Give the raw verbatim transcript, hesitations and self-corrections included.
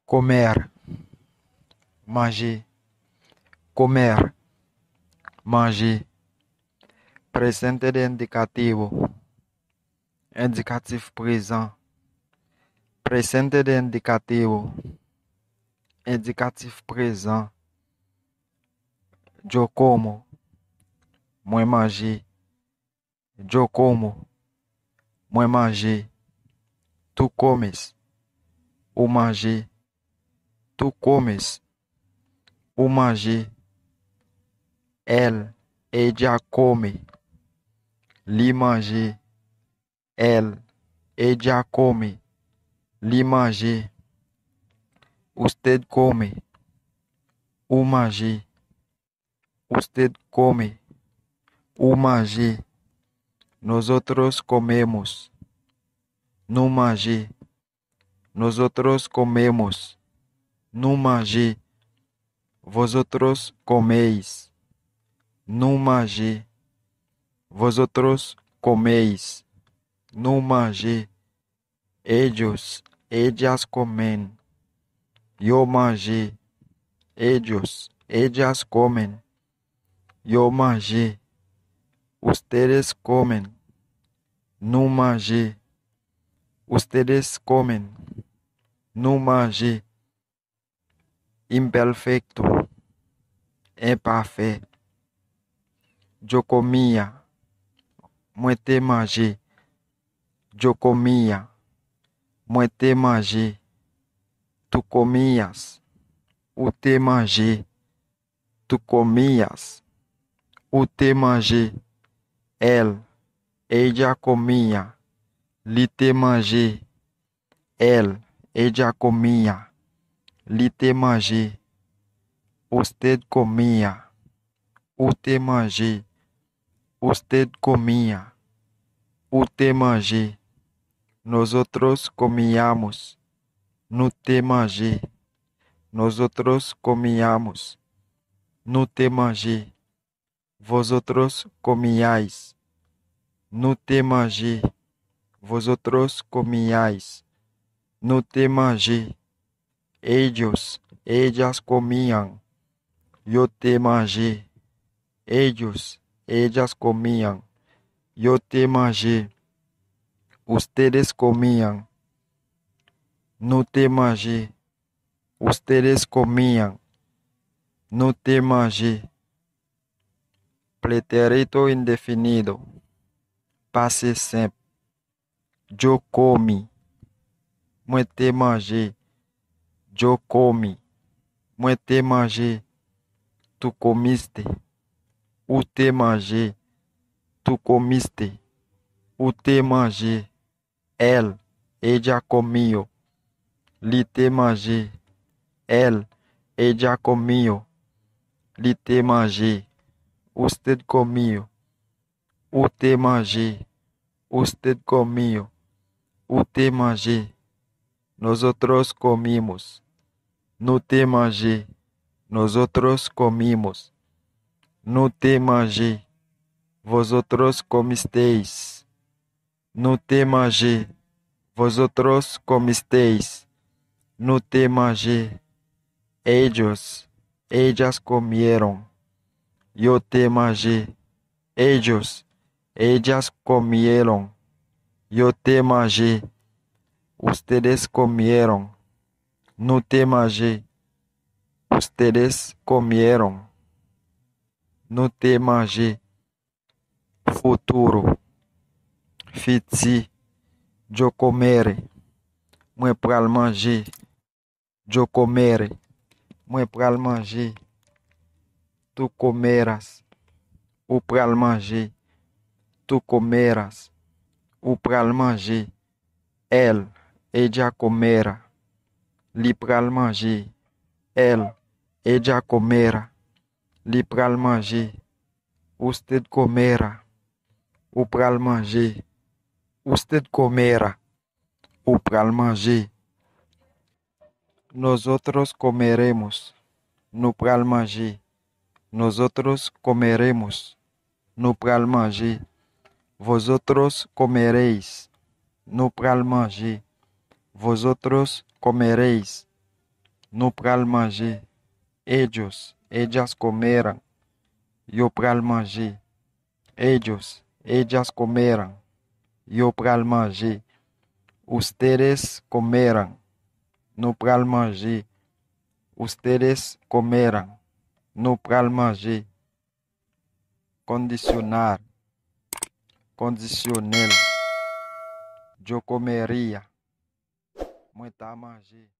Comer. Manje. Comer. Manje. Presente de indicativo. Endikatif prezan. Presente de indicativo. Endikatif prezan. Yo como. Mwen manje. Yo como. Mwen manje. Tú comes. Ou manje. Tú comes. Ou manje. Él, ella come. Li manje. Él, ella come. Li manje. Usted come. Ou manje. Usted come. Ou manje. Nosotros comemos. Nou manje. Nosotros comemos. Nou manje. Vosotros coméis. Nou manje. Vosotros coméis. Nou manje. Ellos, ellas comen. Yo manje. Ellos, ellas comen. Yo manje. Ustedes comen. Nou manje. Ustedes comen. Nou manje. Imperfecto. Enpafè. Yo comía. Mwen te manje. Yo comía. Mwen te manje. Tú comías. Ou te manje. Tú comías. Ou te manje. Él, ella comía. Li te manje. Él, ella comía. Li te manje. Usted comía. Ou te manje. Usted comía. Ou te manje. Nosotros comíamos. Nou te manje. Nosotros comíamos. Nou te manje. Vosotros comíais. Nou te manje. Vosotros comíais. Nou te manje. Ellos, ellas comían. Yo te manje. Ellos, ellas comían. Yo te manje. Ustedes comían. Nou te manje. Ustedes comían. Nou te manje. Pretérito indefinido. Pase senp. Yo comí. Mwen te manje. Yo comí. Mwen te manje. Tú comiste. Ou te manje. Tú comiste. Ou te manje. Él, ella comió. Li te manje. Él, ella comió. Li te manje. Usted comió. Ou te manje. Usted comió. Ou te manje. Nosotros comimos. Nou te manje. Nosotros comimos. Nou te manje. Vosotros comisteis. Nou te manje. Vosotros comisteis. Nou te manje. Ellos, ellas comieron. Yo te manje. Ellos, ellas comieron. Yo te manje. Ustedes comieron. Nou te manje. Ustedes comieron. Nou te manje. Futuro. Fiti. Yo comeré. Mwen pral manje. Yo comeré. Mwen pral manje. Tú comerás. Ou pral manje. Tú comerás. Ou pral manje. Él, ella comerá. Li pral manje. Él, ella comerá. Li pral manje. Usted comerá. Ou pral manje. Usted comerá. Ou pral manje. Nosotros comeremos. Nou pral manje. Nosotros comeremos. Nou pral manje. Vosotros comeréis. Nou pral manje. Vosotros comeréis. Nou pral manje. Ellos, ellas comerán. Yo pral manje. Ellos, ellas comerán. Yo pral manje. Ustedes comerán. Nou pral manje. Ustedes comerán. Nou pral manje. Condicional. Kondisyonèl. Yo comería. Mwen ta manje.